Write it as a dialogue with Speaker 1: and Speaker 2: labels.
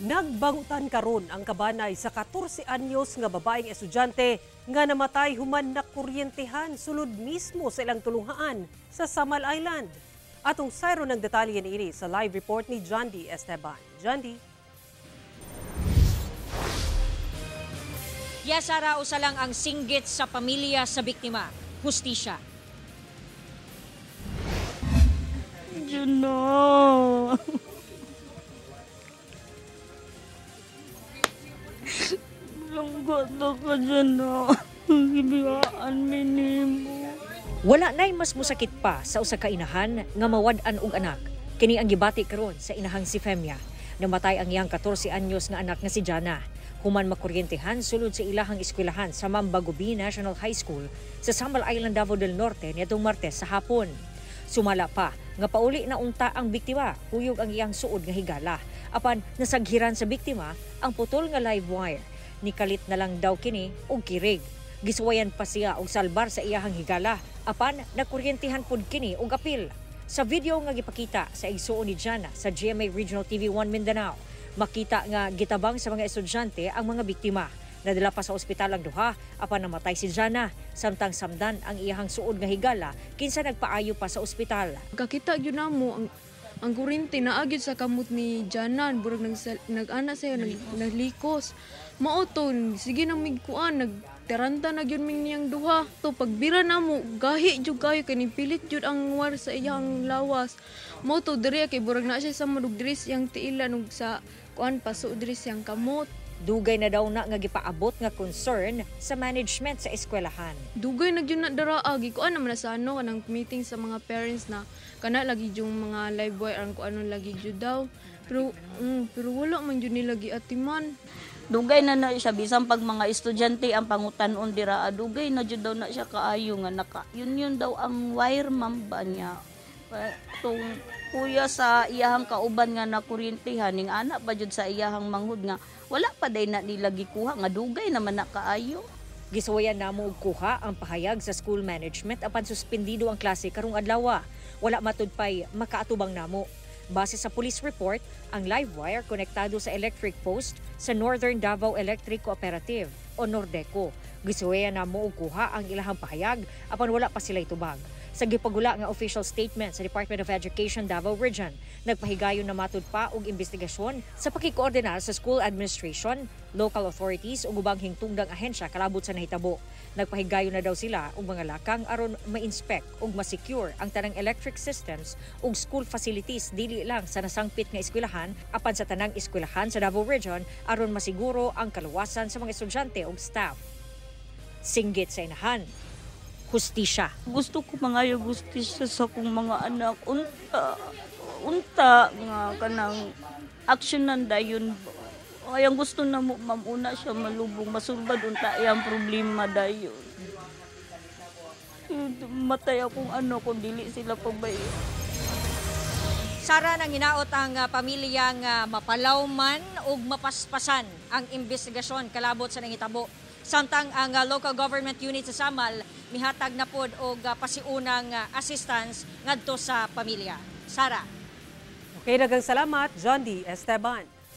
Speaker 1: Nagbangutan karon ang kabanay sa 14 anyos nga babaeng estudyante nga namatay human nakuryentehan sulod mismo sa ilang tulunghaan sa Samal Island. Atong sayron ng detalye niini sa live report ni John D. Esteban. John D.
Speaker 2: Yes, Sara, usa lang ang singgit sa pamilya sa biktima. Hustisya.
Speaker 3: Juno. Lungkot ako, Juno. Gibiyaan minimo.
Speaker 2: Wala na'y mas musakit pa sa usa ka inahan nga mawad-an og anak. Kini ang gibati karon sa inahang si Femia. Namatay ang iyang 14 anyos nga anak nga si Jana human makuryentehan sulod sa ilahang eskwelahan sa Mambagubi National High School sa Samal Island, Davao del Norte niadtong Martes sa hapon. Sumala pa nga pauli na unta ang biktima, kuyog ang iyang suod nga higala. Apan nasaghiran sa biktima ang putol nga live wire. Nikalit na lang daw kini og kirig. Gisuwayan pa siya og salbar sa iyahang higala apan nakuryentihan pud kini og apil. Sa video nga gipakita sa igsuon ni Jana sa GMA Regional TV 1 Mindanao, makita nga gitabang sa mga estudyante ang mga biktima. Nadala pa sa ospital ang duha apan namatay si Jana, samtang samdan ang iyahang suod nga higala kinsa nagpaayo pa sa ospital.
Speaker 4: Kakita gyud namo ang kuryente naa gyud sa kamot ni Jana, burag nag-ana siya naglikos. Mao to sige na mig kuan, nagtaranta na gyud mig niyang duha. To pagbira namo gahi jud kayo kay pilit jud ang wire sa iyang lawas. Mao to diri kay burag na siya sa madug diri siyang tiila ug sa kuan paso diri siyang kamot.
Speaker 2: Dugay na daw na nga gipaabot nga concern sa management sa eskwelahan.
Speaker 4: Dugay na gyud na dara, gikuan naman na sa ano kanang meeting sa mga parents na kana lagi yung mga live wire ang kuano lagi jud daw. Pero wala man jud nila giatiman.
Speaker 3: Dugay na na siya bisan pag mga estudyante ang pangutan-on dira, dugay na jud daw na siya kaayo nga naka. Yun daw ang wire, ma'am, ba niya. Tung kuya sa iyahang kauban nga nakuryentehan ning anak pa jud sa iyahang manghud nga wala pa day na nila gikuha nga dugay naman na kaayo.
Speaker 2: Gisuwayan namo og kuha ang pahayag sa school management apan suspendido ang klase karong adlaw. Wala matud pay makaatubang namo. Base sa police report, ang live wire konektado sa electric post sa Northern Davao Electric Cooperative o Nordeco. Gisuwayan namo og kuha ang ilahang pahayag apan wala pa sila itubag. Sa gipagula nga official statement sa Department of Education Davao Region, nagpahigayon na matud pa og investigasyon sa pakikoordinar sa school administration, local authorities ug ubang hingtungdang ahensya kalabot sa nahitabo. Nagpahigayon na daw sila og mga lakang aron ma-inspect ug ma-secure ang tanang electric systems ug school facilities dili lang sa nasangpit nga eskwelahan apan sa tanang eskwelahan sa Davao Region aron masiguro ang kaluwasan sa mga estudyante ug staff. Singgit sa inahan, hustisya.
Speaker 3: Gusto ko mangayo hustisya sa akong mga anak. Unta, unta nga kanang aksyonan dayon. Ay, ang gusto na mo, ma'am, una siya malubong, masulbad unta iyang problema dayon. Matay akong ano kung dili sila pabay.
Speaker 2: Sara, nang hinaot ang pamilyang mapalawman ug mapaspasan ang investigasyon kalabot sa nangitabo. Samtang ang local government unit sa Samal mihatag na pod og pasiunang assistance ngadto sa pamilya. Sara.
Speaker 1: Okay, daghang salamat, John D. Esteban.